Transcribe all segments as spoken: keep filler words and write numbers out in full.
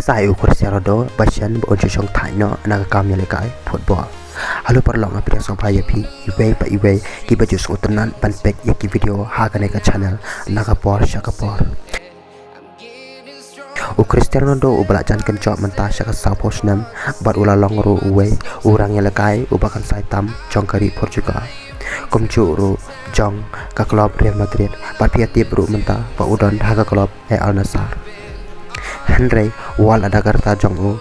Sa ïa u Cristiano Ronaldo ba shen ba un shu shong thait noh na ka kam ïalehkai football. Halo paralok, nga pdiang sngewbha ïa phi iwei pa iwei kiba ju sngewtynnat ban peit ïa ki video ha kane ka channel na ka por sha ka por. U Cristiano Ronaldo uba la jan kynjoh mynta sha ka sawphew snem bad u la long ruh uwei u rangïalehkai uba kynsai tam jong ka ri Portugal, kumjuh ruh jong ka club Real Madrid, bad phi ïa tip ruh mynta ba u don ha ka club Al Nassr. Hynrei wat la da ka rta jong u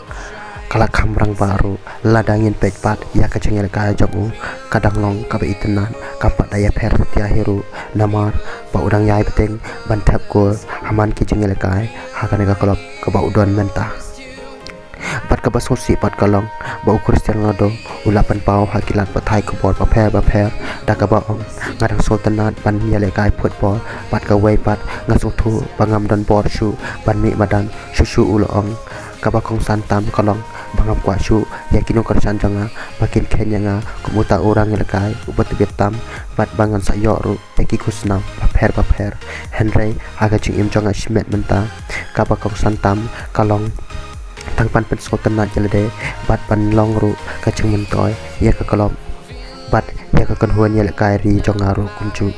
ka la kham rangbah ruh, lada ngin peit pat ïa ka jingïalehkai jong u, ka dang long kaba itynnat, kam pat da ïapher satia hi ruh, namar ba u dang ïai bteng ban thep gol ha man ki jingïalehkai ha kane ka club kaba u don mynta. Bad kaba sngewsih pat ka long ba u Cristiano Ronaldo u la pynpaw ha ki lad pathai khubor bapher bapher da kaba ong, nga dang sngewtynnat ban ïalehkai football, bad kawei pat, nga sngewthuh ba ngam don bor shuh ban mih madan, shuh shuh, u la ong. Kaba kongsan tam ka long ba ngam kwah shuh ïa ki nongkyrshan jong nga ba kin kheiñ ïa nga kum uta u rangïalehkai uba tbit tam, bad ba ngan sa ïoh ruh ïa ki khusnam bapher bapher. Hynrei ha ka jingim jong nga shimet mynta, kaba kongsan tam ka long tang ban pynsngewtynnat ïa lade bad ban long ruh ka jingmyntoi ïa ka club bad ïa ka kynhun ïalehkai ri jong nga ruh kumjuh.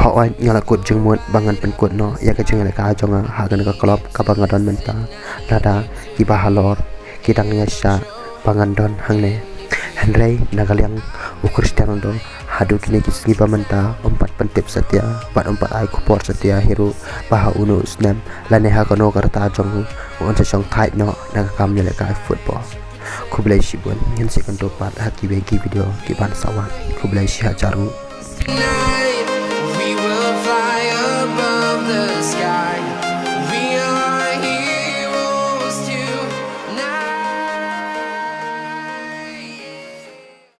Hooid, nga la kut jingmut ba ngan pynkut noh ïa ka jingïalehkai jong nga ha kane ka club kaba nga don mynta, lada kiba halor ki dang ïa shah ba ngan don hangne. Hynrei na ka liang u Cristiano Ronaldo, haduh kine ki sngi ba mynta um pat pyntip satia bad um pat ai khubor satia hi ruh ba ha uno u snem lane ha kano ka rta jong u, un sa shong thait noh na ka kam ïalehkai football. Khublei shibun, ngin sa ïakynduh pat ha kiwei ki video kiban sa wan. Khublei shihajar nguh.